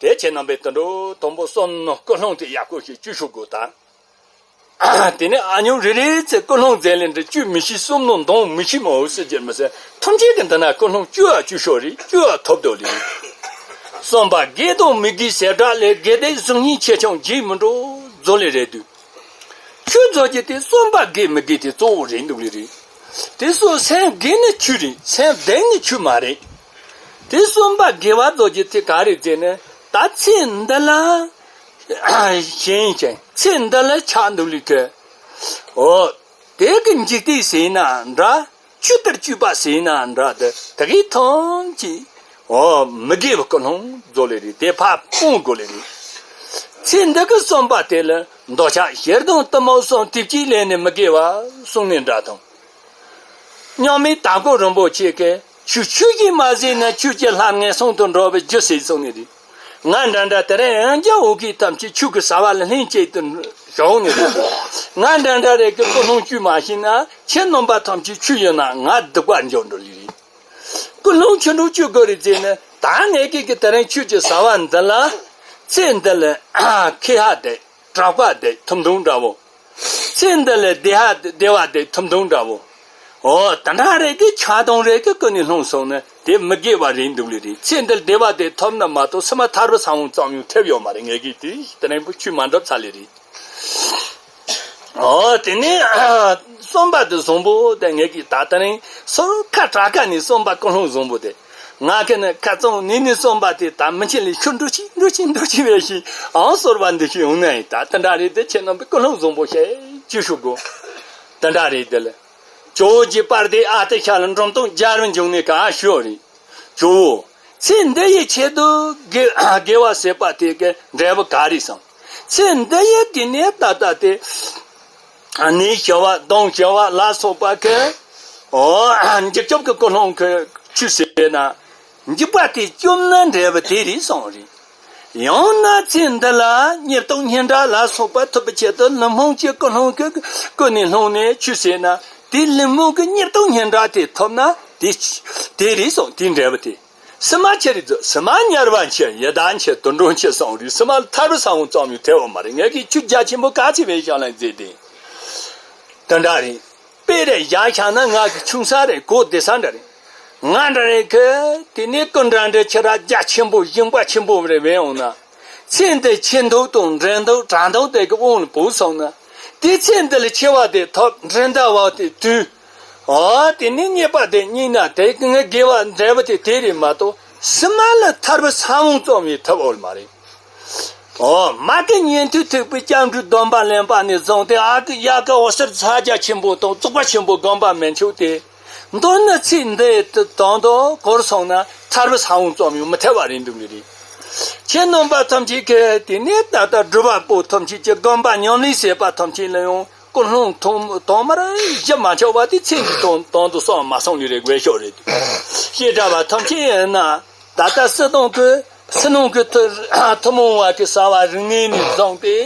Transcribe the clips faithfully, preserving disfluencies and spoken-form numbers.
དེ་ཁྱེད་རྣམ་པས་དུད་འགྲོ་དང་པོ་གསུམ་ནང་ཀུན་སློང་དེ་ཡག་པོ་ཞིག་བཅོས་ཤོག་དགོས་དང་། དེ་ནས་ཨ་ཉུང་རེ་རེ་ཚེ་ཀུན་སློང་མཛད་ལེན་འདི་བཅོས་མི་ཤེས། གསུམ་ནང་འདོན་མི་ཤེས་མ་འོ་ཟེར་གྱི་མི་ཟེར། ཐམས་ཅད་ཀྱི་འདི་ན་ཀུན་སློང་བཅོས་ཨ་བཅོས་ཤོག་རེད། བཅོས་ཨ་ཐོབ་དོ་ལེ། གསུམ་པ་དགེ་དང་མི་དགེའི་བྱེ་བྲག་ལས། དགེ་སྡིག་གཟུགས་བརྙན་ཆེ་ཆུང་རྗེས་མི་འགྲོ་རྫོགས་ལེ་རེད་དུས། ཆོས་རྫོགས་རྒྱུ་དེ་གསུམ་པ་དགེ་མི་དགེ་དེ་གཙོ་བོ་རེད་འདུག་ལེ་རེད། དེ་སོགས་སེམས་དགེ་ནི་ཆོས་རེད། སེམས་བདེ་ནི་ཆོས་མ་རེད། དེ་གསུམ་པ་དགེ་བ་རྫོགས་རྒྱུ་དེ་ག་རེ་ཟེར་ན་ད་ཚེ་འདི་ལ་ཞེན་ཅིང་ཚེ་འདི་ལ་ཆགས་འདུག་ལེ་ཁེ། འོ། དེ་གི་འཇིག་རྟེན་ཟེར་ན་འདྲ། ཆོས་ལྟར་བཅོས་པ་ཟེར་ན་འདྲ། དེ་དེ་གི་ཐམས་ཅད་འོ་མི་དགེ་བའི་ཀུན་སློང་རྫོགས་ལེ་རེད། དེ་ཕར་སྤོང་དགོས་ལེ་རེད། ཚེ་འདི་གི་གསུམ་པ་དེ་ལ་འདོད་ཆགས་ཞེ་སྡང་གཏི་མུག་གསུམ་དེ་གཅིག་ལས་ནི་མི་དགེ་བ་གསུངས་ནས་འདྲ་དང་། མཉམ་མེད་དྭགས་པོ་རིན་པོ་ཆེ་གིས་ཆོས་ཆོས་ཀྱིས་མ་ཟིན་ན་ཆོས་ཀྱི་ལྷ་ངན་སོང་དུ་འགྲོ་བའི་རྒྱུ་ཟེར་གསུངས་ནས་རེད། ང་འདྲ་འདྲ་དེ་རིང་ཡང་རྒྱ་འོ་གི་ཐམས་ཅད་ཆོས་ཀྱི་ཟ་བ་ལ་ལྷན་སྐྱེས་དུ་བྱུང་ནས་རེད། ང་འདྲ་འདྲ་རེ་གི་ཀུན་སློང་བཅོས་མ་ཤེས་ན་ཁྱེད་རྣམ་པ་ཐམས་ཅད་ཆོས་ཡིན་ན་ང་སྡིག་པ་འཇོག་འགྲོ་ལེ་རེད། ཀུན་སློང་ཆུང་འགྲོ་བཅོས་དགོས་རེད་ཟེར་ན་ད་ངས་ཀྱི་གི་དེ་རིང་ཆོས་ཀྱི་ཟ་བ་འདི་ལ་ཚེ་འདི་ལ་ཁེ་ཧ་དེ། དྲག་པ་དེ་ཐུབ་འདུང་འདྲ་བོ། ཚེ་འདི་ལ་བདེ་ཧ་བདེ་བ་དེ་ཐུབ་འདུང་འདྲ་བོ། འོ་ད་འདྲ་རེ་གི་ཆགས་སྡང་རེ་གི་ཀུན་ནས་ལྷུང་སོང་ན་དེ་མི་དགེ་བ་རེད་འདུག་ལེ་རེད། ཚེ་འདི་ལ་བདེ་བ་དེ་ཐོབ་ན་མ་གཏོགས་སུ་མ་ཐར་པ་ས་བོན་ཙམ་ཡང་ཐེབས་ཡོད་མ་རེད། ངས་གི་དེ་དེ་རིང་པོ་ཆོས་མ་འགྲུབ་ཚར་ལེ་རེད། འོ་དེ་ནས་གསུམ་པ་དེ་བཟང་པོ་དེ་ངས་གི་ད་དེ་རིང་སོར་ཁ་དྲག་ཁ་ནས་གསུམ་པ་ཀུན་སློང་བཟང་པོ་དེ། ང་ཁེ་ནི་ཁ་ཚང་ནི་ནི་གསུམ་པ་དེ་ད་མི་ཆེན་ལས་ཤུ་འགྲོ་ཆེ་འགྲོ་ཆེ་འགྲོ་ཆེ་བས་ཤི་ཨང་གསོར་བ་འདི་ཤི་ཡོང་ནའི་ད་དེ་འདྲ་རེད། དེ་ཁྱེད་རྣམ་པའི་ཀུན་སློང་བཟང་པོ་ཞེ་ཅི་ཞུ་དགོ། དེ་འདྲ་རེད། དེ་ལ་ཇོ་བོ་རྗེ་དཔལ་ལྡན་ཨ་ཏི་ཤ་ལ་འབྲོམ་སྟོན་རྒྱལ་བའི་འབྱུང་གནས་ག་ཞུ་རེད། ཇོ་བོ། ཚེ་འདི་ཡི་ཆེད་དུ་དགེ་དགེ་བ་ཟེར་བ་དེ་གི་འབྲས་བུ་ག་རེ་སོང་། ཚེ་འདི་ཡི་དེ་ནས་ད་ལྟ་དེ། ནི་ཞི་བ་གདོང་ཞི་བ་ལ་སོགས་པ་གི། འོ། འཇིགས་སྐྱོབ་ཀྱི་ཀུན་སློང་གི་ཆོས་ཟེར་ན། འཇིགས་པ་དེ་སྐྱོབ་ན་འབྲས་བུ་དེ་རེད་གསུངས་རེད། ཡང་ན་ཚེ་འདི་ལ་ཉེས་ལྟུང་སྙན་གྲགས་ལ་སོགས་པ་ཐོབ་པའི་ཆེད་དུ་ལུས་སྨོན་གྱི་ཀུན་སློང་གི་ཀུན་ནས་སློང་ནས་ཆོས་ཟེར་ན། དེ་ལུས་སྨོན་གྱི་ཉེས་ལྟུང་སྙན་གྲགས་དེ་ཐོབ་ན་དེ་དེ་རེད་གསུངས། དེ་འབྲས་བུ་དེ། སུ་མ་ཁྱེར་རིག་རྫོགས་སུ་མ་དམྱལ་བ་མཆི་ཡི་དྭགས་མཆི་དུད་འགྲོ་མཆི་གསུངས་རེད། སུ་མ་ཐར་པ་ས་བོན་ཙམ་ཡང་ཐེབས་ཡོད་མ་རེད། ངས་ཀྱི་ཆོས་རྒྱ་ཆེན་པོ་ག་ཚོད་བས་བཞག་ལ་མཛད་དེ། དེ་འདྲ་རེད། དཔེ་རེ་བཞག་བཞག་ན་ང་གི་ཆུང་ས་རེད། གོ་བདེ་ས་འདྲ་རེད། ང་འདྲ་རེད་གི་དེ་ནས་ཀུན་འདྲ་འདྲ་ཁྱེད་ར་རྒྱ་ཆེན་པོ་ཞིང་པ་ཆེན་པོ་རེ་བས་འོང་ན། ཚེ་འདི་ཆེ་མདོག་དང་འབྲིང་མདོག་དྲག་མདོག་དེ་གི་དབང་ལ་བུད་སོང་ན། དེ་ཚེ་འདི་ལ་ཆེ་བ་དེ་ཐོབ་འབྲིང་ཟླ་བ་དེ་དུས། ཨོ། དེ་ནས་རྙེད་པ་དེ་རྙེད་ན་དེ་ངའི་དགེ་བ་འབྲས་བུ་དེ་དེ་རེད་མ་གཏོགས་སུ་མ་ལ་ཐར་པ་ས་བོན་ཙམ་ཡང་ཐོབ་ཡོད་མ་རེད། ཨོ། མ་གི་ཉན་ཐོས་ཐེག་པའི་སྐྱབས་འགྲོའི་སྡོམ་པ་ལེན་པ་ནས་བཟུང་སྟེ་ཨ་ཀི་ཡ་ཀི་འོད་ཟེར་ས་རྒྱ་ཆེན་པོ་དང་རྫོགས་པ་ཆེན་པོ་བསྒོམ་པ་མི་འཆུག་སྟེ། མདོར་ན་ཚེ་འདིའི་དོན་དུ་གོ་སོང་ན་ཐར་པ་ས་བོན་ཙམ་ཡང་མི་ཐེབས་པ་རེད་འདུག་ནི་རེད། ཁྱེད་རྣམ་པ་ཐམས་ཅད་ཀྱིས་དེ་ནས་ད་ལྟ་སྒྲུབ་པ་པོ་ཐམས་ཅད་ཀྱི་སྒོམ་པ་ཉམས་ལེན་བྱེད་པ་ཐམས་ཅད་ལ་ཡང་ཀུན་སློང་ཐོག་མར་གཞི་མ་ཆགས་པ་དེ་ཚེ་འདིའི་དོན་དོན་དུ་སོང་མ་སོང་ནི་རེད། དགོས་ཤོག་རེད། ཤེས་བྱ་བ་ཐམས་ཅད་ཡིན་ན་ད་ལྟ་སྲིད་དོན་གྱི་སྲིད་ནང་གི་ཐུ་ཐུན་མོང་བ་གི་བྱ་བ་རིག་གནས་ནས་བཟུང་སྟེ།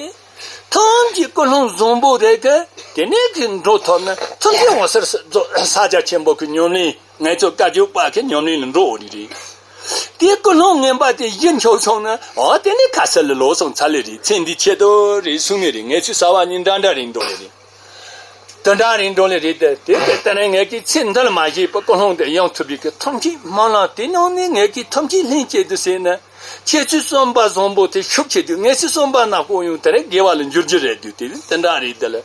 ཐམས་ཅད་ཀུན་སློང་བཟང་པོ་རེད་གི། དེ་ནས་གི་འགྲོ་ཐུབ་ན་ཐམས་ཅད་འོད་ཟེར་ས་རྒྱ་ཆེན་པོ་གི་ཉམས་ལེན་ངེད་ཚོ་བཀའ་བརྒྱུད་པ་གི་ཉམས་ལེན་ལ་འགྲོ་འོ་རེད་རེད། དེ་ཀུན་སློང་ངན་པ་དེ་གཞི་འཆོག་སོང་ན་འོ་དེ་ནས་ཁ་གསལ་ལ་ལོག་སོང་ཚར་ལེ་རེད། ཚེ་འདིའི་ཆེད་དུ་རེད་གསུངས་ནས་རེད། ངེད་ཚོའི་བྱ་བ་གཉིས་འདྲ་འདྲ་རེད་འགྲོ་ལེ་རེད། དེ་འདྲ་རེད་འགྲོ་ལེ་རེད་དེ། དེ་དེ་ལྟར་ངེད་ཀྱི་ཚེ་འདི་ལ་མ་བཞེས་པ་ཀུན་སློང་དེ་ཡང་ཐུབ་པའི་གི་ཐམས་ཅད་སྨོན་ལམ་དེ་ནང་ནས་ངེད་ཀྱི་ཐམས་ཅད་ལྷན་སྐྱེས་དུ་ཟེར་ན། ཁྱེད་ཚོས་བསམ་པ་བཟང་པོ་དེ་ཤུགས་ཆེ་དུས་ངེད་ཚོས་བསམ་པ་ནག་པོ་ཡང་དེ་རིང་དགེ་བ་ལ་འགྱུར་རྒྱུ་རེད་དུས་དེ་དེ་འདྲ་རེད་དེ་ལ།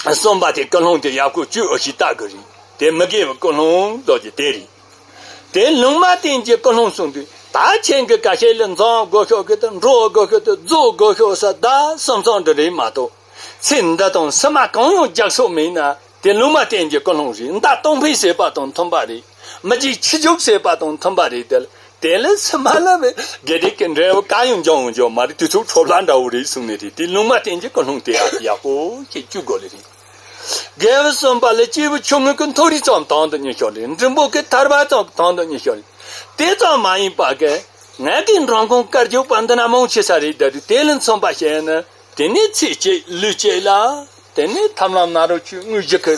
བསམ་པ་དེ་ཀུན་སློང་དེ་ཡག་པོ་བཅོས་འོ་ཞིག་ལྟ་དགོས་རེད། དེ་མི་དགེ་བའི་ཀུན་སློང་ལོག་རྒྱུ་དེ་རེད། དེ་ལུང་མ་བསྟན་གྱི་ཀུན་སློང་གསུངས་དུས་ད་ཁྱེད་ཀྱི་ཀ་ཤས་ལ་འཛོམས་དགོས་ཤོག་གི་དང་འགྲོ་དགོས་ཤོག་དང་རྫོགས་དགོས་ཤོག་ས་ད་བསམ་བསམ་འདྲ་རེད་མ་གཏོགས། ཚེ་འདི་དང་སུ་མ་གང་ཡང་རྒྱག་སོགས་མེད་ན་དེ་ལུང་མ་བསྟན་གྱི་ཀུན་སློང་རེད། མདའ་གཏོང་ཕོད་ཟེར་བ་དང་མཐུན་པ་རེད། མི་རྒྱུག་ཁྱི་རྒྱུག་ཟེར་བ་དང་མཐུན་པ་རེད་དེ། དེ་ལ་སུ་མ་ལ་བའི་དགེ་སྡིག་གི་འབྲས་བུ་གང་ཡང་འབྱུང་འབྱུང་མ་རེད། དུས་ཚོད་འཕྲོ་བརླག་འདྲ་བོ་རེད་གསུངས་ནས་རེད། དེ་ལུང་མ་བསྟན་གྱི་ཀུན་སློང་དེ་ཡག་ཡག་པོ་ཞིག་བཅོས་དགོས་ལེ་རེད། དགེ་བ་གསུམ་པ་ལ་སྐྱེས་བུ་ཆུང་ངུ་གི་མཐོ་རིས་ཙམ་དང་དུ་གཉེར་ཤོག་རེད། འབྲིང་པོ་གི་ཐར་པ་ཙམ་དང་དུ་གཉེར་ཤོག་རེད། དེ་ཙམ་མ་ཡིན་པ་གི་ངས་ཀྱི་འབྲིང་གུང་དཀར་རྒྱུག་པ་འདི་ན་མང་ཆེ་ས་རེད་ད་དུས་དེ་ལ་མཚོན་པ་བཤད་ན། དེ་ནས་ཚེ་གཅིག་ལུས་གཅིག་ལ། དེ་ནས་ཐབས་ལམ་ནཱ་རོ་ཆོས་དངོས་གཞི་གི་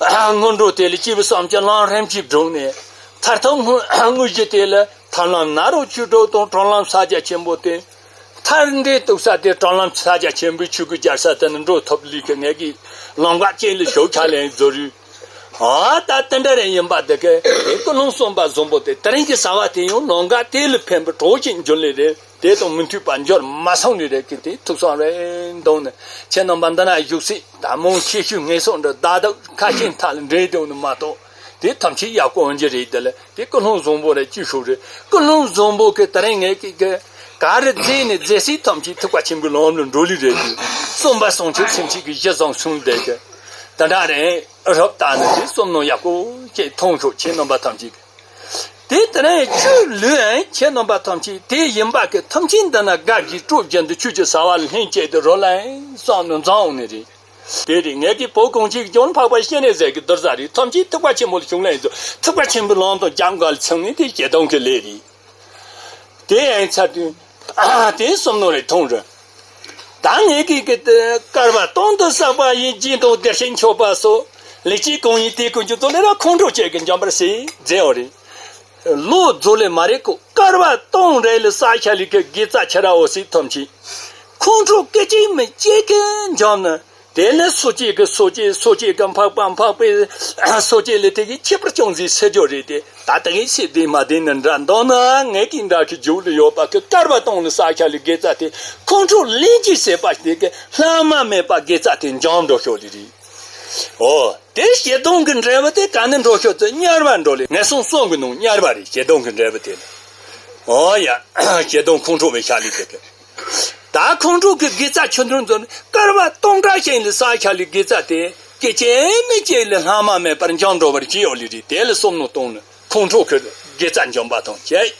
སྔོན་འགྲོ་དེ་ལ་སྐྱེས་བུ་བསམ་བྱ་ལམ་རིམ་གྱིས་བསྒྲུབས་ནས། མཐར་ཐུག་དངོས་དངོས་གཞི་དེ་ལ་ ཐར་ལམ་ནཱ་རོ་ཆོས་གྲོགས་དང་གྲོལ་ལམ་ས་སྐྱ་ཆེན་པོ་སྟེ། ཐར་འདོད་འདུག་ས་དེ་གྲོལ་ལམ་ས་སྐྱ་ཆེན་པོའི་ཆོས་སྐུ་རྒྱལ་ས་དེ་ནི་འགྲོ་ཐུབ་ལུས་ཀྱི་ངེད་ཀྱི་ལམ་ཁ་ཅན་ལ་ཞོག་ཁ་ལེན་བཟོ་རུས། ཨ་ད་དེ་འདྲ་རེ་ཡིན་པ་དེ་གས་དེ་ཀུན་སློང་གསུམ་པ་བཟང་པོ་དེ་དེ་རིང་གི་ཟླ་བ་དེ་ཡང་ལམ་ཁ་དེ་ལ་ཕན་པའི་གྲོགས་ཅིག་འབྱུང་ལེ་རེད། དེ་དང་མི་མཐུན་པ་འབྱོར་མ་སོང་ནི་རེད་ཀི། དེ་ཐུགས་བསམ་རེ་འདོན་ནས་ཁྱེད་རྣམ་པ་འདི་ན་བཞུགས་སྲིད་ད་མང་ཆེ་ཤོས་ངན་སོང་འདྲ་བདག་བདག་ཁ་ཤས་མཐའ་ལ་འདྲེས་དོན་ནི་མ་གཏོགས་དེ་ཐམས་ཅད་ཡག་པོ་འོང་རྒྱུ་རེད། དེ་ལ་དེ་ཀུན་སློང་བཟང་པོ་རེད། ཅི་ཞུ་རེད། ཀུན་སློང་བཟང་པོ་གི་དེ་རིང་ངས་ཀི་གི་ག་རེ་མཛད་ནས་མཛད་སྲིད་ཐམས་ཅད་ཐུག་པ་ཆེན་པོའི་ལམ་ལ་འགྲོ་ལུས་རེད། དེ་གསུམ་པ་བྱང་ཆུབ་སེམས་བསྐྱེད་ཀྱི་གཞི་བཟང་གསུངས་བསྡད་གི། དེ་འདྲ་རེད། རབ་ལྟ་ནི་དེ་བསམ་མནོ་ཡག་པོ་བྱས་ཐོང་ཤོག་ཁྱེད་རྣམ་པ་ཐམས་ཅད་ཀྱིས། དེ་དེ་རིང་ཆོས་ལུས་ཨན་ཁྱེད་རྣམ་པ་ཐམས་ཅད་དེ་ཡིན་པ་གི་ཐམས་ཅད་འདི་ན་དགའ་གི་སྤྲོ་བཞིན་དུ་ཆོས་ཀྱི་ཟ་བ་ལ་ལྷན་སྐྱེས་དུ་རོལ་ཨན་བསམ་ནི་འཛམ་འོང་ནི་རེད། དེ་རེད། ངེད་ཀྱི་བོད་གངས་ཅན་གྱི་ལྗོངས་འཕགས་པ་སྤྱན་རས་གཟིགས་ཀྱི་གདུལ་བྱ་རེད། ཐམས་ཅད་ཐུག་པ་ཆེན་པོ་ལ་བྱུང་ལེན་ཚོ་ཐུག་པ་ཆེན་པོའི་ལམ་དང་རྒྱབ་འགལ་ཚང་ནི་དེ་ཞེ་སྡང་གི་ལས་རེད། དེ་ཡང་ཚར་དུས། ཨ་དེ་བསམ་མནོ་རེ་ཐོང་རེ། ད་ངེད་ཀྱི་གི་དེ་བསྐལ་པ་སྟོང་དུ་བསགས་པ་ཡི་སྦྱིན་དང་བདེ་ཆེན་མཆོད་པ་སོགས་ལེགས་སྤྱད་གང་ཡིན་དེ་ཀུན་གྱི་ཚོགས་ལས་ར་ཁོང་ཁྲོ་བཅས་ཀྱི་འཇོམས་པར་བྱེད་མཛད་འོ་རེད། ལོ་རྫོགས་ལས་མ་རེད་ཀོ། བསྐལ་པ་སྟོང་རེ་ལ་བསགས་ཤ་ལི་གི་དགེ་རྩ་ཆེ་ར་འོ་སྲིད་ཐམས་ཅད་ཁོང་ཁྲོ་སྐད་ཅིག་མི་སྐྱེ་གི་འཇོམས་ནི། དེ་ནི་སོ་སྐྱེ་གི་སོ་སྐྱེ་སོ་སྐྱེ་གི་འཕགས་པ་འཕགས་པའི་སོ་སྐྱེ་ལས་དེ་གི་ཁྱད་པར་ཅུང་ཟད་སེལ་རྒྱུ་རེད་དེ། ད་དེ་གི་སེལ་དེ་མ་དེ་ནི་འདྲ་འདོན་ན་ངེད་ཀྱི་འདྲ་གི་རྒྱུགས་ལ་ཡོད་པ་གི་བསྐལ་པ་སྟོང་ལ་བསགས་ཤ་ལི་དགེ་རྩ་དེ་ཁོང་ཁྲོ་ལན་གཅིག་ཟད་པ་དེ་གི་ལྷག་མ་མེད་པ་དགེ་རྩ་དེ་འཇོམས་འགྲོ་ཤོག་ལི་རེད། འོ་དེ་ཞེ་སྡང་གི་འབྲས་བུ་དེ་ག་ནས་འགྲོ་ཤོག་ཚེ་དམྱལ་བ་འགྲོ་ལི། ངན་སོང་གསུམ་གི་ནང་དམྱལ་བ་རེད། ཞེ་སྡང་གི་འབྲས་བུ་དེ་ལ། འོ་ཡ། ཞེ་སྡང་ཁོང་ཁྲོ་བའི་ཤ་ལི་དེ་གི། ད་ཁོང་ཁྲོ་གི་དགེ་རྩ་ཆུ་འཐུང་ཚོ་ནི་བསྐལ་པ་སྟོང་ཕྲག་ཞིང་ལ་བསགས་ཤ་ལི་དགེ་རྩ་དེ་སྐད་ཅིག་མི་སྐྱེ་ལ་ལྷག་མ་མེད་པར་འཇོམས་འགྲོ་བར་བགྱིའོ་ལི་རེད། དེ་ལ་བསམ་མནོ་གཏོང་ནི་ཁོང་ཁྲོ་གི་དགེ་རྩ་འཇོམས་པ་དང་བཅས།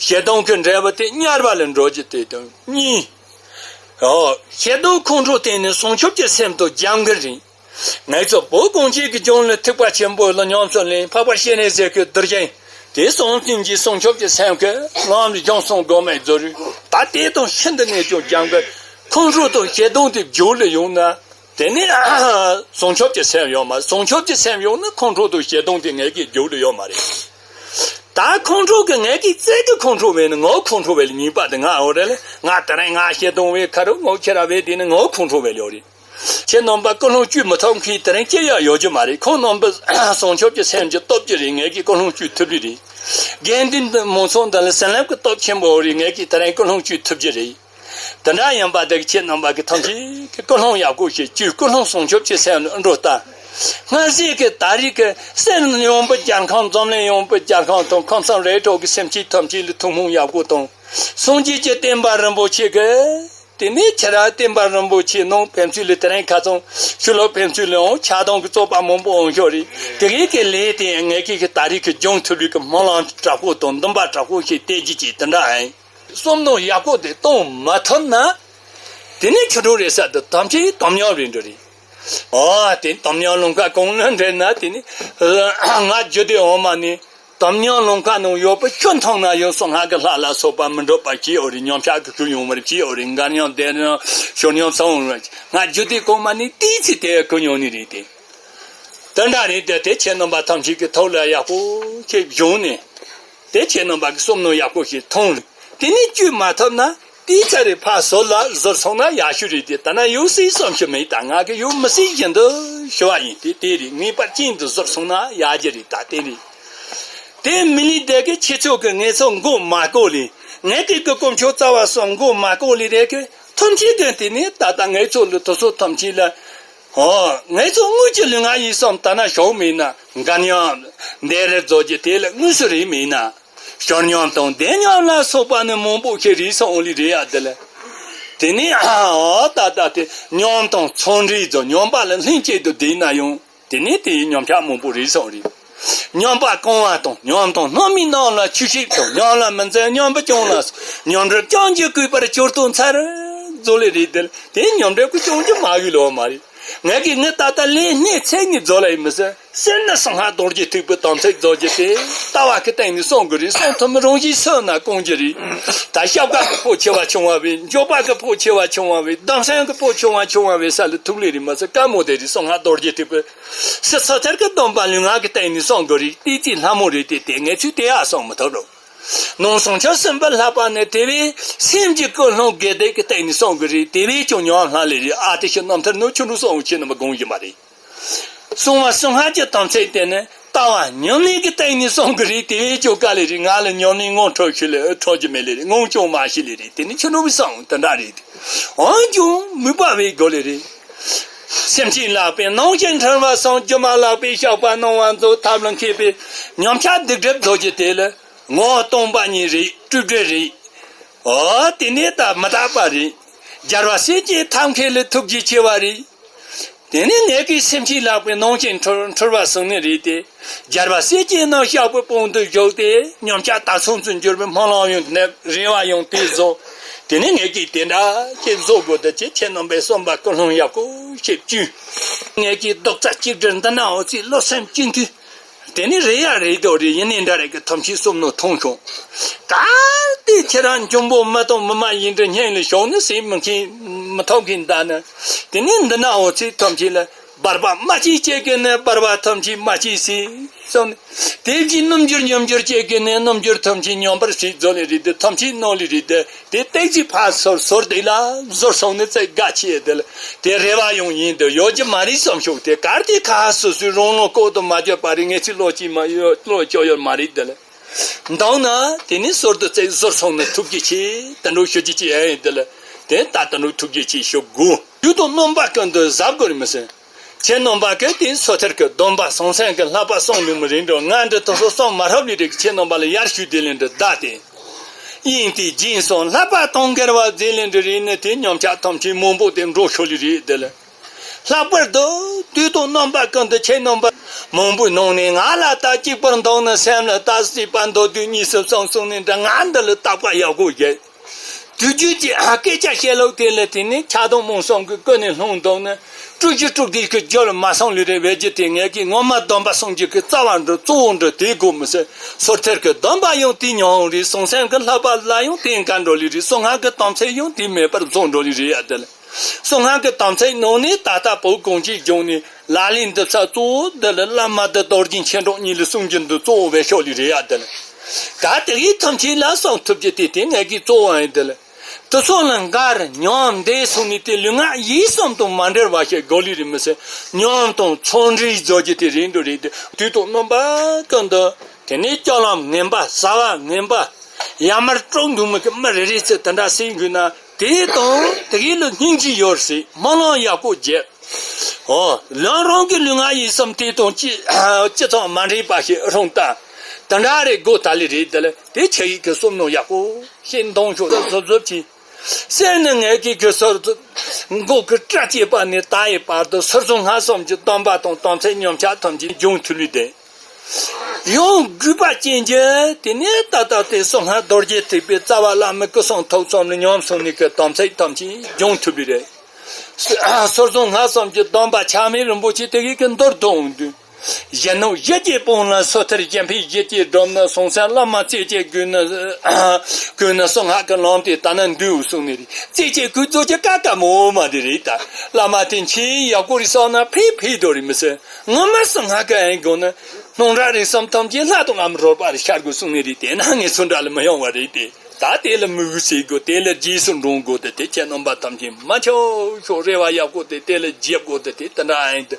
ཞེ་སྡང་གི་འབྲས་བུ་དེ་དམྱལ་བ་ལ་འགྲོ་རྒྱུ་དེ་དང་གཉིས། ཨོ། ཞེ་སྡང་ཁོང་ཁྲོ་བརྟེན་ནས་བྱང་ཆུབ་ཀྱི་སེམས་དང་རྒྱབ་འགལ་རེད། ངེད་ཚོ་བོད་གངས་ཅན་གྱི་ལྗོངས་ལ་ཐེག་པ་ཆེན་པོ་ལ་ཉམས་སུ་ལེན་འཕགས་པ་སྤྱན་རས་གཟིགས་ཀྱི་གདུལ་བྱ་དེ་སོང་ཙམ་གྱིས་བྱང་ཆུབ་ཀྱི་སེམས་ཀྱི་ལམ་ལ་སྦྱངས་སོང་དགོས་མེད་རྫོགས་རུས་ད་དེ་དང་ཤིན་ཏུ་ནས་ཀྱང་རྒྱབ་འགལ། ཁོང་ཁྲོ་དང་ཞེ་སྡང་དེ་རྒྱུད་ལ་ཡོང་ན་དེ་ནི་བྱང་ཆུབ་ཀྱི་སེམས་ཡོད་མ། བྱང་ཆུབ་ཀྱི་སེམས་ཡོང་ན་ཁོང་ཁྲོ་དང་ཞེ་སྡང་དེ་ངེད་ཀྱི་རྒྱུད་ལ་ཡོད་མ་རེད། ད་ཁོང་ཁྲོ་གི་ངེད་ཀྱི་རྩལ་གྱི་ཁོང་ཁྲོ་བས་ནི་ངའོ་ཁོང་ཁྲོ་བས་ལ་ཉེས་པ་དེ་ང་འོ་རེད་ལ། ང་དེ་རིང་ང་ཞེ་སྡང་བས་ཁ་རུ་ངོ་ཁྱེར་ར་བས་དེ་ནི་ངའོ་ཁོང་ཁྲོ་བས་ལ་ཡོད་རེད། ཁྱེད་རྣམ་པ་ཀུན་སློང་བཅོས་མི་ཐུབ་མཁན་དེ་རིང་སྐྱེ་ཡག་ཡོད་རྒྱུ་མ་རེད། ཁོང་རྣམ་པ་བྱང་ཆུབ་ཀྱི་སེམས་ཀྱི་སྟོབས་ཀྱིས་རེད། ངེད་ཀྱིས་ཀུན་སློང་བཅོས་ཐུབ་རྒྱུ་རེད། དགེ་འདུན་མང་ཚོགས་འདི་ལ་བྱིན་རླབས་ཀྱི་སྟོབས་ཆེན་པོ་རེད། ངེད་ཀྱིས་དེ་རིང་ཀུན་སློང་བཅོས་ཐུབ་རྒྱུ་རེད། དེ་འདྲ་ཡིན་པ་དེ་གི་ཁྱེད་རྣམ་པ་གི་ཐམས་ཅད་ཀྱི་ཀུན་སློང་ཡག་པོ་ཞིག་བཅོས། ཀུན་སློང་བྱང་ཆུབ་ཀྱི་སེམས་ལ་འགྲོ་ལྟ། སྔར་ཟས་ཀྱི་ད་རེས་ཀྱི་སྲིད་ཡོངས་པའི་རྒྱལ་ཁམས་འཛམ་གླིང་ཡོངས་པའི་རྒྱལ་ཁམས་དང་ཁམས་གསུམ་རེ་གྲོགས་ཀྱི་སེམས་ཅན་ཐམས་ཅད་ལ་ཐུན་མོང་ཡག་པོ་དང་། སངས་རྒྱས་ཀྱི་བསྟན་པ་རིན་པོ་ཆེ་གི་དེ་ནས་ཁྱེད་རང་བསྟན་པ་རིན་པོ་ཆེ་ནང་ཕན་ཚུན་ལ་དེ་རིང་ཁ་སང་ཕྱི་ལོགས་ཕན་ཚུན་ལའང་ཆགས་སྡང་གི་བཙོག་པ་མང་པོ་འོང་ཤོག་རེད། དེ་གའི་གི་ལས་དེ་ངེད་ཀྱི་གི་ད་རེས་ཀྱི་སྦྱོང་ཐུབ་ལུས་ཀྱི་སྨོན་ལམ་དྲག་པོ་དང་འདུན་པ་དྲག་པོ་ཞིག་གཏད་རྒྱུ་ཅིག་དེ་འདྲ་ཨང་། བསམ་མནོ་ཡག་པོ་དེ་གཏོང་མ་ཐུབ་ན། དེ་ནས་ཆུ་འགྲོ་རེད་ས་དེ་དམ་ཆོས་དམ་ཉམས་རེད་འགྲོ་རེད། ཨ་དེ་དམ་ཉམས་ལུང་ཁ་གང་ལ་འདྲེན་ན་དེ་ནི་ང་རྒྱུད་སྡེ་འོག་མ་ནས་དམ་ཉམས་ལུང་ཁ་ནང་ཡོད་པ་ཆུ་འཐུང་ན་ཡང་སོ་ང་གི་ལྷ་ལ་སོགས་པ་མི་འགྲུབ་པ་ཅི་ཡོད་རེད། ཉམས་ཆག་གི་ཁུ་ཡོང་བར་ཅི་ཡོད་རེད། འགལ་ཉམས་བདེ་ཉམས་ཞོར་ཉམས་སོང་བར་ང་རྒྱུད་སྡེ་གོང་མ་ནས་ཏིས་ཚེ་དེ་ཁུ་ཉོ་ནི་རེད་དེ། དེ་འདྲ་རེད་དེ་དེ་ཁྱེད་རྣམ་པ་ཐམས་ཅད་ཀྱི་ཐོག་ལ་ཡག་པོ་ཁྱེད་བྱུང་ནས། དེ་ཁྱེད་རྣམ་པ་གི་བསམ་མནོ་ཡག་པོ་ཞིག་ཐོང་། དེ་ནས་བཅོས་མ་ཐུབ་ན་དེའི་ཚེ་རེ་ཕར་ཟུར་ལ་ཟུར་སོང་ན་ཡག་ཤོས་རེད་དེ། ད་ན་ཡོད་སྲིད་བསམ་ཤེས་མེད། ད་ང་གི་ཡོད་མི་སྲིད་བཞིན་དུ་ཞུ་བ་ཡིན་དེ། དེ་རེད། ངེས་པར་ཅན་དུ་ཟུར་སོང་ན་ཡག་རྒྱུ་རེད། ད་དེ་རེད། དེ་མི་ལི་དེ་གི་ཁྱེད་ཚོ་གི་ངེད་ཚོ་མགོ་མ་སྐོར་ལི། ངེད་ཀྱི་གི་དཀོན་མཆོག་རྩ་བ་གསུམ་མགོ་མ་སྐོར་ལི་རེད་གི། ཐམས་ཅད་དོན་དེ་ནི་ད་ལྟ་ངེད་ཚོ་ལ་དུ་ཚོ་ཐམས་ཅད་ལ། ཨོ། ངེད་ཚོ་དངུལ་གྱི་ལུས་ངག་ཡིད་གསུམ་ལྟ་ན་ཞོག་མིན་ན་འགལ་ཉམས་འདས་རེ་རྫོགས་ཀྱི་དེ་ལ་དངོས་སུ་རེད་མིན་ན། ཞོར་ཉམས་དང་བདེ་ཉམས་ལ་སོགས་པ་ནི་མང་པོ་ཞིག་རེད་སོང་ལི་རེད་ཡ་དེ་ལ། དེ་ནི་ཨོ་ད་ལྟ་དེ་ཉམས་དང་ཚོང་འབྲེལ་དང་ཉམས་པ་ལ་ལྷན་སྐྱེས་དུ་བསྡད་ན་ཡང་དེ་ནི་དེའི་ཉམས་ཆག་མང་པོ་རེད་སོང་རེད། ཉམས་པ་སྐོང་བ་དང་ཉམས་དང་སྣང་མེད་རྣམས་ལ་ཆོས་བཤད་དང་ཉམས་ལ་མི་འཛེམ་ཉམས་པ་སྐྱོང་ལ་སོགས་ཉམས་འགྲོར་སྐྱོང་རྒྱུ་བསྐུལ་བར་སྐྱོར་དང་ཚར་རྫོགས་ལས་རེད་དེ་ལ་དེ་ཉམས་འགྲོ་ཀུ་སྐྱོང་རྒྱུ་མ་གི་ལོ་མ་རེད། ངས་ཀྱིས་ངས་ད་ལྟ་ལན་སྣེ་ཚན་གཉིས་རྫོགས་ལ་ཡིན་མི་ཟེར། སེམས་ནི་སང་ཧ་རྡོ་རྗེ་ཐེག་པའི་དམ་ཚིག་རྫོགས་རྒྱུ་དེ་ལྟ་བ་གི་སྟེང་ནས་གསུང་དགོས་རེད། གསུང་ཐུབ་མི་རང་བཞིན་སོན་ན་སྐོང་རྒྱུ་རེད། ད་ཞབས་དཀར་གི་ཕོ་ཆེ་བ་ཆུང་བ་བས། འཇོག་པ་གི་ཕོ་ཆེ་བ་ཆུང་བ་བས། གདམས་སེམས་གི་ཕོ་ཆུང་བ་ཆུང་བ་བས་ས་ལ་ཐུག་ལེ་རེད་མ་ཟེར། དཀའ་མོ་དེ་རེད། སང་ཧ་རྡོ་རྗེ་ཐེག་པའི་སི་ཚོ་ཐར་གི་སྡོམ་པ་ལུས་ངག་གི་སྟེང་ནས་གསུང་དགོས་རེད། ཏི་ཙི་ལྷ་མོ་རེད་དེ་དེ་ངས་ཚུལ་དེ་ཡ་གསུང་མི་ཐུབ་རོགས། ནང་བྱང་ཆུབ་སེམས་དཔའ་ལྷག་པ་ནི་དེ་བས་སེམས་ཀྱི་ཀུན་སློང་དགེ་སྡིག་གི་སྟེང་ནས་གསུང་གི་རེད། དེ་བས་ཀྱང་ཉམས་སླ་ལེ་རེད། ཨ་ཏི་ཤི་རྣམ་ཐར་ནང་ཆོས་འབྲུག་གསུང་ཆེ་རྣམ་པ་དགོངས་བཞིན་པ་རེད། གསང་བ་གསང་སྔགས་ཀྱི་དམ་ཚིག་དེ་ནི་ལྟ་བ་ཉམས་ལེན་གྱི་སྟེང་ནས་གསུང་གི་རེད། དེ་བས་ཀྱང་དཀའ་ལེ་རེད། ང་ལ་ཉམས་ལེན་ངོ་འཕྲོད་ཤེས་ལེ་འཕྲོད་ཀྱི་མེད་ལེ་རེད། ངོ་ཅུང་མ་ཤེས་ལེ་རེད། དེ་ནི་ཆོས་འབྲུག་གསུང་དེ་འདྲ་རེད། འོན་ཀྱང་མོས་པ་བས་དགོས་ལེ་རེད། སེམས་ཅན་ལག་པའི་ནང་བཞིན་འཁྲུལ་བ་སོང་། སྒྱུ་མ་ལག་པའི་བཤགས་པ་གནང་བ་མཛོད། ཐབས་ལ་མཁས་པའི་ཉམས་ཆག་སྡིག་སྒྲིབ་རྫོགས་ཀྱི་དེ་ལ། ངོ་སྟོང་པ་ཉིད་རེད། སྤྲོས་བྲལ་རེད། འོ་དེ་ནས་ད་མི་རྟག་པ་རེད། རྒྱལ་བ་སྲས་ཀྱི་ཐབས་མཁས་ལ་ཐུགས་རྗེ་ཆེ་བ་རེད། དེ་ནས་ངེད་ཀྱི་སེམས་ཅན་ལག་པའི་ནང་བཞིན་འཁྲུལ་འཁྲུལ་བ་སོང་ནི་རེད་དེ། རྒྱལ་བ་སྲས་ཀྱི་རྣམ་གཞག་པའི་དཔུང་དུ་བཞག་སྟེ་ཉམས་ཆག་དག་མཚམས་སུ་གྱུར་པའི་སྨོན་ལམ་ཡང་ནི་རེ་བ་ཡང་དེ་བཟོ། དེ་ནས་ངེད་ཀྱིས་དེ་འདྲ་ཅིག་བཟོ་དགོས་འདི་ཅིག་ཁྱེད་རྣམ་པའི་བསམ་པ་ཀུན་སློང་ཡག་པོ་ཞིག་བཅོས། ངེད་ཀྱིས་རྡོག་རྩ་གཅིག་སྒྲིལ་འདི་ན་འོ་ཚིག་བློ་སེམས་གཅིག་མཐུན། དེ་ནི་རེ་ཡ་རེ་དོ་རེ་ཡིན་ནའི་འདྲ་རེ་གི་ཐམས་ཅད་བསམ་མནོ་ཐོང་ཤོག་གལ་ཏེ་ཁྱེད་རང་འཇོན་པོ་མ་གཏོང་མི་མ་ཡིན་འདྲ་སྙིང་ལ་ཞོག་ནི་ཟེར་མི་མཁན་མི་ཐོབ་མཁན་འདའ་ནི། དེ་ནི་འདི་ན་འོ་ཚིག་ཐམས་ཅད་ལ་བར་པ་མ་གཅིག་བཅད་གི་ནི་བར་པ་ཐམས་ཅད་མ་གཅིག་ཟེར་གསུངས་ནི། དེ་བཞིན་རྣམ་འགྱུར་ཉམས་འགྱུར་བཅད་གི་ནི་རྣམ་འགྱུར་ཐམས་ཅད་ཉམས་པར་བྱེད་རྫོགས་ལེ་རེད་དེ་ཐམས་ཅད་རྣོ་ལེ་རེད་དེ། དེ་སྟེགས་གཅིག་ཕར་ཟོར་ཟོར་དེ་ལ་ཟོར་སོང་ནི་ཚེ་དགའ་ཆེ་དེ་ལ་དེ་རེ་བ་ཡང་ཡིན་དུ་ཡོད་ཀྱི་མ་རེད་བསམ་ཤོག་དེ་གར་དེ་ཁ་སོ་སོའི་རང་ལོ་ལྐོག་ཏུ་མ་བརྗོད་པ་རེད། ངེས་ཚིག་ལོ་གཅིག་མ་ཡོད་ལོ་ཅོ་ཡོད་མ་རེད་དེ་ལ་འདང་ན་དེ་ནི་ཟོར་དུ་ཚེ་ཟོར་སོང་ནི་ཐུགས་རྗེ་ཆེ་དེ་འགྲོ་ཞུ་རྒྱུ་ཅི་ཡིན་དེ་ལ་དེ་ད་དེ་འགྲོ་ཐུགས་རྗེ་ཆེ་ཞུ་དགོས། དུས་དང་རྣམ་པ་ཀུན་ཏུ་གཟབ་དགོས་རེད་མི་སྲིད། ཁྱེད་རྣམ་པ་གིས་དེ་སོ་ཐར་གྱི་སྡོམ་པ་ཟང་ཟིང་གི་བསླབ་པ་གསུང་ལུགས་མི་རིགས་འགྲོ་ང་འདྲི་ཐོག་སོ་གསུང་མ་ཧྲབ་ལི་རིགས་ཁྱེད་རྣམ་པ་ལ་ཡར་ཞུ་དེ་ལེན་འདྲི་བདའ་སྟེ། དབྱིངས་དེ་སྦྱིན་སོང་བསླབ་པ་དང་འགལ་བ་རྫས་ལེན་འདྲི་རིགས་ནི་དེ་ཉམས་ཆག་ཐམས་ཅད་མང་པོ་དེ་འགྲོ་ཤོར་ལི་རེད་དེ་ལ། ལྷག་པར་དུ་དུས་དང་རྣམ་པ་ཀུན་ཏུ་ཁྱེད་རྣམ་པ་མང་པོའི་ནང་ནས་ང་ལ་ལྟ་གཅིག་པར་འདང་ནི་སེམས་ལ་ལྟ་སྲིད་པ་མདོར་བསྡུས་གཉིས་སུ་གསུངས་གསུངས་ནས་འདྲ་ང་འདི་ལ་བརྟག་པ་ཡག་པོ་བྱེད། དུས་རྒྱུན་གྱི་ཨ་སྐད་ཆ་བཤད་ལུགས་དེ་ལ་བརྟེན་ནས་ཆགས་སྡང་རྨོངས་གསུམ་གྱི་ཀུན་ནས་སློང་བཏང་ནས་དཀྲུག་ཤིང་དཀྲུག་སྡུག་གི་རྒྱུ་ལ་མ་སོང་ལུས་རེ་བས་རྒྱུ་དེ་ངེད་ཀྱིས་ངོ་མ་སྡོམ་པ་སངས་རྒྱས་ཀྱི་རྩ་བ་འདྲ་གཙོ་བོ་འདྲ་དེ་དགོས་མི་སྲིད། སོ་ཐར་གྱི་སྡོམ་པ་ཡང་དེ་ཉུང་རེད། ཟང་ཟིང་གི་བསླབ་པ་ལ་ཡང་དེ་འགལ་འགྲོ་ལི་རེད། གསང་སྔགས་ཀྱི་དམ་ཚིག་ཡང་དེ་མེད་པར་བཟོ་འགྲོ་ལི་རེད་ཡ་དེ་ལ། གསང་སྔགས་ཀྱི་དམ་ཚིག་ནང་ནས་ད་ལྟ་བོད་གངས་ཅན་ལྗོངས་ནས་ལ་ལས་འདི་ཚ་གཙོ་བོ་འདི་ལ་བླ་མ་འདི་རྡོ་རྗེ་མཆེད་གྲོགས་གཉིས་ལ་གསུང་རྒྱུ་འདི་གཙོ་བོ་བས་ཤོག་ལི་རེད་ཡ་དེ་ལ། ད་དེ་གའི་ཐམས་ཅད་ལ་གསང་ཐུབ་རྒྱུ་དེ་དེ་ངེད་ཀྱི་གཙོ་བོ་ཡིན་དེ་ལ། དེ་སོགས་ལ་འགར་ཉམས་འདས་སོང་ནས་དེ་ལུས་ངག་ཡིད་གསུམ་དང་མ་འབྲེལ་བ་ཞིག་དགོས་ལི་རེད་མི་སྲིད། ཉམས་དང་ཚོགས་འབྲེལ་རྫོགས་རྒྱུ་དེ་རེད་འགྲོ་རེད་དེ་དུས་དང་རྣམ་པ་ཀུན་ཏུ་དེ་ནས་སྐྱོ་ལམ་ངན་པ་ཟ་བ་ངན་པ་ཡར་མར་དཀྲུག་འདུག་མི་གི་མི་རེ་རེ་ཚོས་དེ་འདྲ་སེམས་འགུལ་ན། དེ་དང་དེ་གའི་ལུས་སྙིང་རྗེ་ཡོད་སྲིད་སྨོན་ལམ་ཡག་པོ་བརྒྱབ། འོ། ལམ་རང་གི་ལུས་ངག་ཡིད་གསུམ་དེ་དང་ཅི་ཅི་ཙམ་མ་འདྲེས་པ་ཞིག་རུང་ད། དེ་འདྲ་རེ་དགོས་ད་ལི་རེད་དེ་ལ་དེ་ཆེ་ཡིག་གི་གསུམ་ནང་ཡག་པོ་ཞིག་འདང་ཤོག་ཟབ་ཟབ་ཀྱིས། སེམས་ནི་ངེད་ཀྱི་གི་སོར་མགོ་གི་སྐྲ་སྐྱེས་པ་ནས་ད་ཡི་བར་དུ་སོར་གསུམ་སྔགས་གསུམ་གྱི་སྡོམ་པ་དང་དམ་ཚིག་ཉམས་ཆག་ཐམས་ཅད་སྦྱོང་ཐུབ་ལི་དེ། ཡང་དགོས་པ་ཅན་གྱི་དེ་ནས་ད་ལྟ་དེ་གསང་སྔགས་རྡོ་རྗེ་ཐེག་པའི་རྩ་བ་བླ་མའི་སྐུ་གསུང་ཐུགས་གསུམ་ལ་ཉམས་སོང་ནས་ཀྱི་དམ་ཚིག་ཐམས་ཅད་སྦྱོང་ཐུབ་པའི་རེད། སོར་གསུམ་སྔགས་གསུམ་གྱི་སྡོམ་པ་ཆགས་མེད་རིན་པོ་ཆེ་དེ་གའི་གི་མདོར་བསྡུ་འོང་དུས། གཞན་ནུབ་གཞི་བསྐྱེད་སྤོང་ལ་སོ་ཐར་གཞན་ཕན་གཞི་བསྐྱེད་སྒྲུབ་ན་གསང་སྔགས་བླ་མ་རྩེ་གཅིག་གུས་ན་གུས་ན་གསང་སྔགས་ཀྱི་ལམ་དེ་ད་ན་འདུས་གསུངས་ནས་རེད། རྩེ་གཅིག་གུས་རྫོགས་ཀྱི་ཀ་ཀ་མོ་མ་དེ་རེད་ད། བླ་མ་དེ་ཆེས་ཡག་པོ་རེད་བསམ་ན་ཕེ་ཕེ་དོ་རེད་མི་སྲིད། ངོ་མ་གསང་སྔགས་ཀྱི་ཨེ་དགོས་ན། སྣང་གྲགས་རིག་གསུམ་ཐམས་ཅད་ལྷ་དང་ལྷ་མོ་རོལ་པར་ཤར་དགོས་གསུངས་ནས་རེད། དེ་ན་ངེད་ཚོ་འདྲ་ལ་མི་ཡོང་བ་རེད་དེ། ད་དེ་ལ་མོས་གུས་བྱེད་དགོས། དེ་ལ་རྗེས་སུ་འབྲང་དགོས་ཏེ་དེ་ཁྱེད་རྣམ་པ་ཐམས་ཅད་མ་ཆོག་ཆོག་རེ་བ་ཡག་པོ་དེ་དེ་ལ་བརྗེད་དགོས་ཏེ་དེ་དེ་འདྲ་ཨེ་འདི།